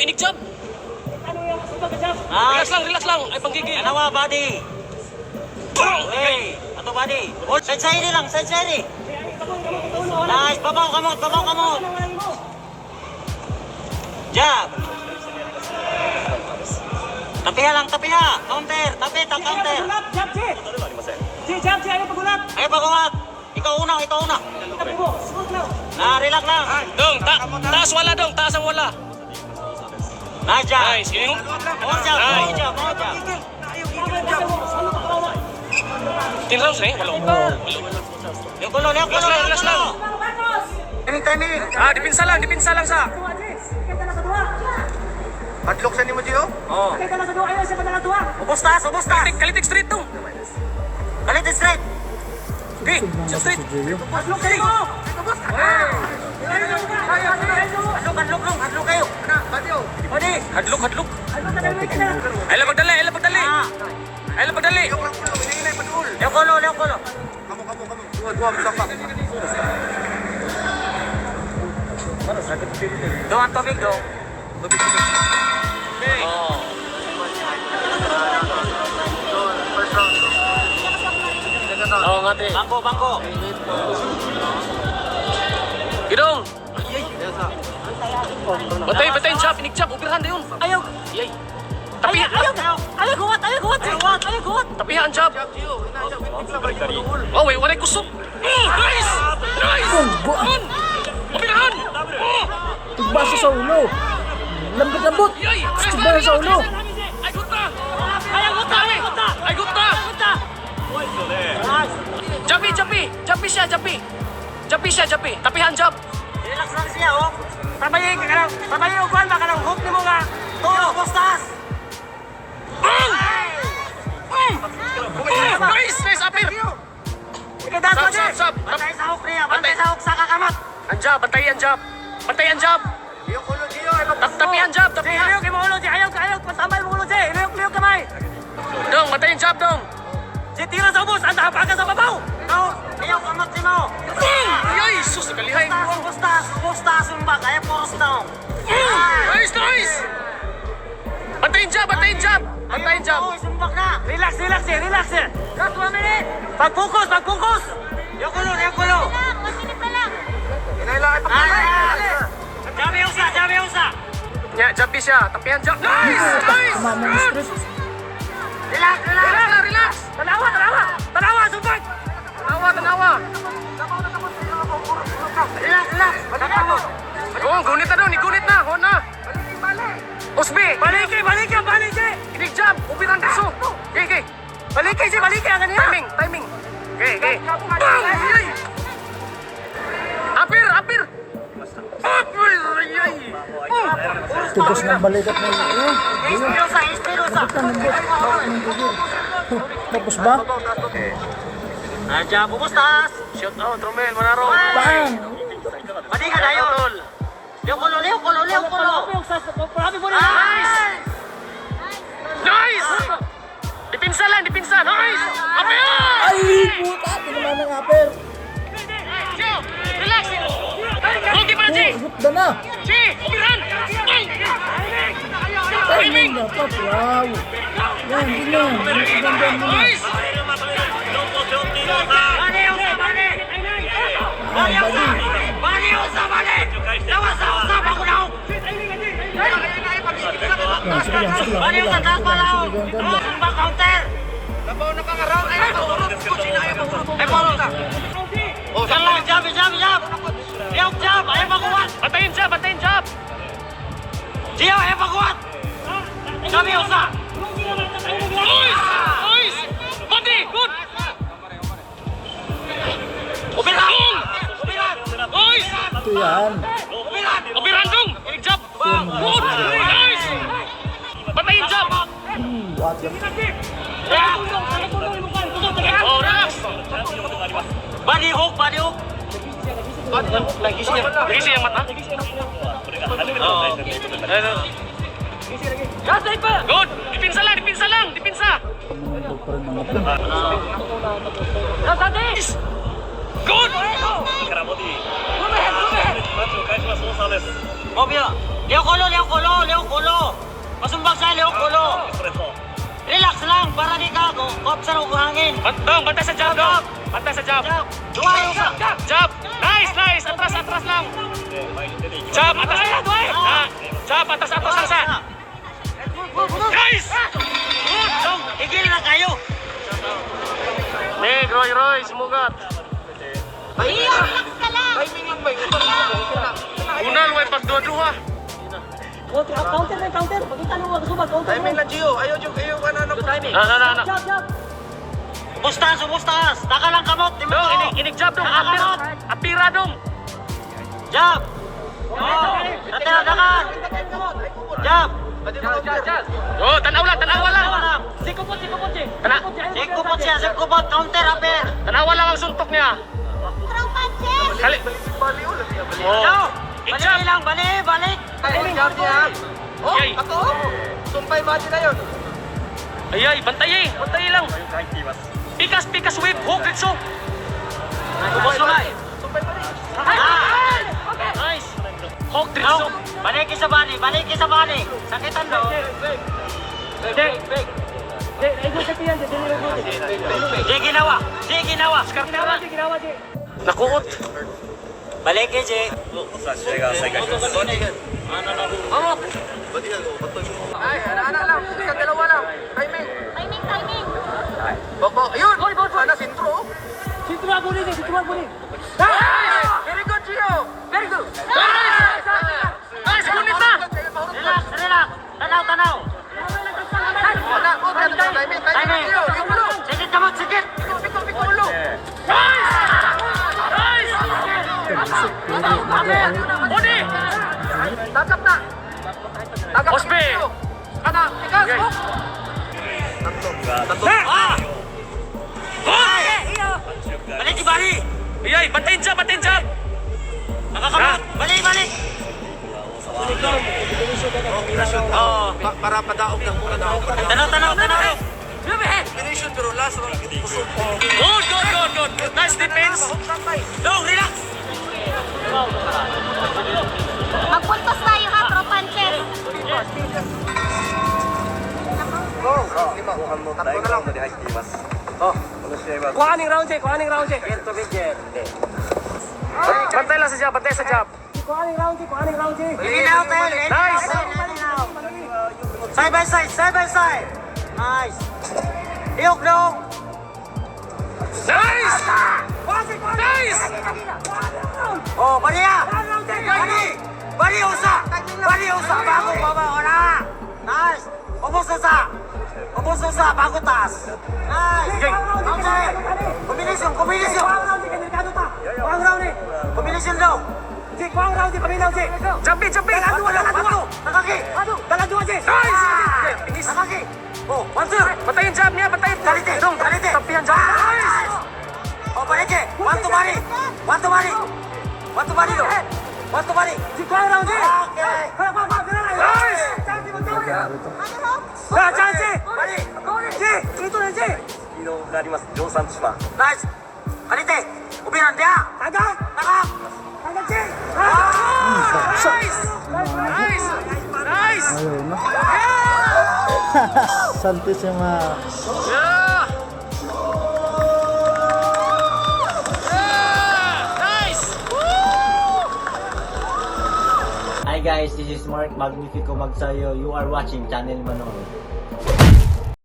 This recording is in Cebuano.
Inig jab. Nice. Relax lang, relax lang. Ay, panggigil. Tanawa, body. Bang! Hey, ato body. Oh, side side lang, side side. Nice, babaw kamot, babaw kamot. Jab. Tapiha lang, tapiha. Counter, tapi, ta counter. Ay, pagulat. Ikaw una, ikaw una. Na, relax lang. Dong, taas wala dong, taas ang wala. Nice jab. Nice. Ining. More jab, more jab, more jab. 10 rounds na eh. Walo. Walo. Yung kulo, yung Relax kulo, lang, yung relax kulo. lang. Timing, timing. Ah, dipinsa lang, dipinsa lang sa. Hadlok sa nimo, Gio? Oh. Ubos taas, ubos taas. Kalitik, kalitik straight dong. Kalit straight. Okay, jab straight. Hadlok, hadlok lang, hadlok kayo. Body. Hadlok, hadlok. Ay lang pagdali, ay lang pagdali. Ah. Ay lang pagdali. Yung kulo, yung kulo. Kamo, kamo, kamo. Duha, duha, misapa. Dong, ang tubig, dong. Tubig, tubig. Oh. First round. Oo nga, te. Bangko, bangko. Gidong. Batay, batay, jab, inig jab, upirhan na yun. Ayaw. Yay. Tapi, Ayaw. Ayaw, guwat, ayaw, guwat, guwat, ayaw, guwat. tapihan jab. Oh, wait, walay kusog. Oh, nice! Nice! Buang. On! Upirhan! Oh! Tigbaso sa ulo. Lambot-lambot. Yay! Nice Tigbaso sa ulo. Ay, guta! Ayaw, guta, ayaw, guta. Ay, guta! Guta. Jabi, jabi! Jabi siya, jabi! Jabi siya, jabi! Tapihan jab! Relax lang siya, oh. Tabayin ka lang. Tabayin og kuan ba kanang hook nimo nga. Tulo, ubos taas. Bang! Oh, nice! Nice, apir! Ikaw dato Sab, sab, sab. Bantay sa hook niya, bantay sa hook sa kakamot. Ang jab, bantayan jab! Bantayan jab! Yung kulo, Gio. Ay, Tapihan jab, tapihan! Ayaw kay mo ulo, ayaw, ayaw, pasambay mo ulo, Jay. Iluyok, luyok kamay. Dong, bantayan jab, dong! Jay, tira sa ubos, ang tapakan sa babaw. No, ayaw kamot si mo. Bang! Yay! Sus, kalihay! Taas, ubos taas, ubos taas yung bag. Ayaw puros down. Nice, nice! Bantayan jab, bantayan jab! Bantayan jab! Oo, sumbak na. Relax, relax, eh, relax. Eh. Last one minute. Pag-focus, pag-focus. Yung kulo, yung kulo. One minute na lang. Inay lang, ay, Ah, Jabi usa, jabi usa. Nya, jabi siya. Tapihan jab. Nice! Nice! Tama ng Good! straight. Relax, relax. Relax lang, relax! Tanawa, tanawa. Tanawa, sumbak. Tanawa, tanawa! Relax, relax. Tanawa. Oo, gunit na doon. Igunit na. Hon na. Usbi! Baliki, baliki, baliki. Inig jab! Upitan kaso! Okay, okay. Baliki, si baliki ang kanina. Timing, timing. Okay, okay. Bang! Yay! Apir, apir! Apir! Yay! Oh! Tigas ng balikat mo. Oh, Espiro sa, espiro sa. lambot ng gigil. Tapos ba? Adya, bubos taas. Shout out, Romel Manaro. Bang! Pati ka na yun. Yung kulo, yung kulo, yung kulo. Nice! Nice! Dipinsa lang, dipinsa. Nice! Apir! Ay, puta! Tinamaan ng upper. Gio, relax! Rugi pa na, G! Oh, hutda na. G! Upiran! Bang! Timing dapat. Wow. Yan, ganyan. Ganyan mo na. Nice! Bali, usa, bali! Bali, usa! Bali, usa, bali! Lawas sa usa, bago na ako! Yan, sige lang, sige lang. Bali, usa, taas pa lang! Sige, ganyan lang. Zumba counter! Labaw na ka nga round. Ay, pahurot. Kutsina, ay, pahurot. Ay, puro! Oh, jab, jab, jab, jab! Jab, jab! Ayaw paguwat! Bantayan jab, bantayan jab! Gio, ayaw paguwat! Jabi, usa! Nice! Nice! Body! Good! Upiran! Dong! Upiran! Nice! Ito yan. Upiran! Upiran, dong! Inig jab! Good! Nice! Bantayan jab! What the Oh, relax! Body hook, body hook! Lagi siya yung mata? Good! Dipinsa lang, dipinsa lang, dipinsa! Huwag pa rin mga plan. Nice! Good! Mobile! Lihok ulo, lihok ulo, lihok ulo. Masumbag sa lihok ulo. Relax lang para di ka kopsan og hangin. Dong, bantay sa jab, dong. Bantay sa jab. Jab. Duha usa. Jab. Nice, nice. Atras, atras lang. Jab, atras. Ah, jab, atras, atras lang sa. Nice! Good. Dong, igil na kayo. Nig, Roy, Roy, sumugat. Relax ka lang. Timing lang ba? Unal, way pagduha-duha. Counter na counter. Pagkita nung mga subag, counter. Timing lang, Gio. Ayaw, Gio. Ayaw ka na. Ano. Timing. Na, na, na, na. Jab, jab. Ubustas, ubustas. Taka lang kamot. Di mo Dong, to. inig, inig jab, dong. Apira, apira, dong. Jab. Oh, Natira, taka. Jab. Pwede mo counter. Oh, tanaw lang, tanawa lang. Tanawa lang. Sikupot, sikupot, si. Tana, Sikupot siya, sikupot. Counter, upper. tanawa lang ang suntok niya. Throw punches. Kali. Bali ulit. Oh. Yo. Ig Balik jab. lang, balik, balik. Timing jab niya. Oh, Yay. ato. Sumpay body na yun. Ay, ay, bantay eh. Bantay lang. Pikas, pikas, whip, hook, ritso. Ubos kamay. Sumpay body. Ah! Nice. Hook, ritso. No. Balik sa bali, balik sa bali. Sakitan do. Fake, fake. Di, naigo sa tiyan, di, dili naigo. Di ginawa, di ginawa. Ginawa, di, ginawa, di. Nakuot. Balik eh, Jay. Ay, ana lang. Isang dalawa lang. Timing. Timing, timing. Boko. Ayun. Sana sintro. oh. Sintro ako ni, sintro ako ni. Very good, Gio. Very good. Nice, gunit na. Relax, relax. Tanaw, tanaw. Wala, oh, timing, timing, timing, Timing. Gio. Yung ulo. Sikit kamot, sikit. Piko, piko, piko ulo. Nice. Odi. Tagap na. Tagap Osbe. Gio. Kana, tikas, Okay. hook. Tatlo. Ah! Balik, balik. Ay, ay, bantayin jab, bantayin jab. Nakakamot. Balik, balik. Oo. Para padaog lang muna daog. Tanaw, tanaw, tanaw. Combination pero last round. Busog. Good, good, good, good. Nice defense. Dong, relax. Magpuntos tayo ha, throw punches. Tatlo na lang. Kuhaning round, si, kuhaning round, si. Bantay lang sa jab, bantay sa jab. Kuhaning round, si, kuhaning round, si. In out, tayo. In Nice. out, in out. Side by side, side by side. Nice. Iyok dong. Nice! Nice! Oh, bali ah. Bali. Bali usa. Bali usa bago baba wala. Nice. Ubos usa. Ubos usa bago taas. Nice. Okay. Combination, combination. Kuhang round, si, kanilkado ta. Kuhang round, eh. Combination daw. Si, kuhang round, si, paminaw, si. Jumpy, jumpy! Dala dua, dala dua. Nakaki. Dala dua, si. Nice! Finish. Nakaki. Oh, one two. Patayin jab niya, patayin. Balite, Dong, balite. Tampihan jab. Nice. Oh, balite. One to bali. One to bali. One to bali do. One to bali. Si, kuhang round, si. Okay. Kuha, kuha, kuha, kuha. Nice! Chance, mag-chance. Ano ho? Ah, chance. Bali. Si, dito na, si. Nice. Balite. Ubiran dia. Taga. Nakak. Taga, si. Nice! Nice! Nice! Ayaw na. Santissima. Yeah! Yeah! Nice! Hi guys, this is Mark Magnifico Magsayo. You are watching Channel Manolo.